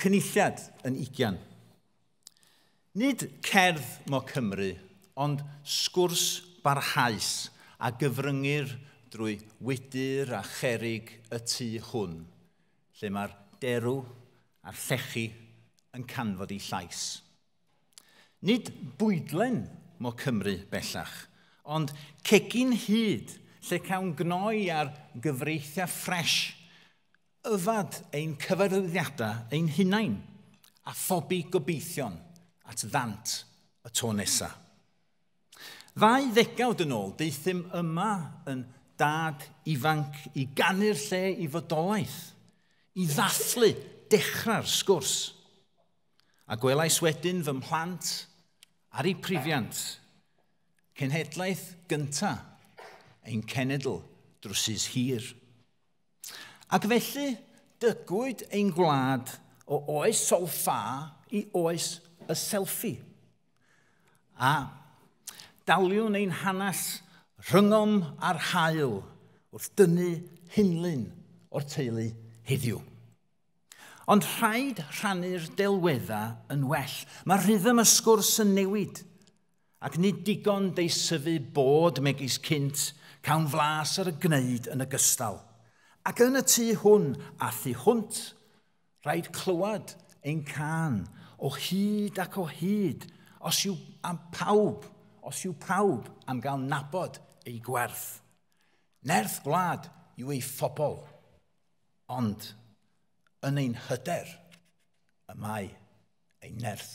cynulliad yn 20. Nid cerdd mo Cymru, ond sgwrs barhaus a gyfryngir drwy wydyr a cherig y tŷ hwn, lle mae'r derw a'r llechi yn canfod ei llais. Nid bwydlen mo Cymru bellach, ond cegin hyd lle cawn gnoi ar gyfreithiau ffres, yfad ein cyfarwyddiadau ein hunain a phobi gobeithion at ddant y to nesaf. 2 ddegawd yn ôl, deuthum yma yn dad ifanc i ganu'r lle i fodolaeth, i ddathlu dechrau'r sgwrs. A gwelais wedyn fy mhlant ar eu prifiant, cenhedlaeth gynta ein cenedl drwsus hir. Ac felly dygwyd ein gwlad o oes solfa i oes y selfie. A daliwn ein hanes rhyngom a'r haul wrth dynnu hunlun o'r teulu heddiw. Ond rhaid rhannu'r delweddau yn well. Mae rhythm y sgwrs yn newid, ac nid digon deisyfu bod megis cynt, cawn flas ar y gwneud yn ogystal. Ac yn y tŷ hwn a thu hwnt, rhaid clywed ein cân o hyd ac o hyd, os yw am pawb, os yw pawb am gael nabod ei gwerth. Nerth gwlad yw ei phobl, ond yn ein hyder y mae ein nerth.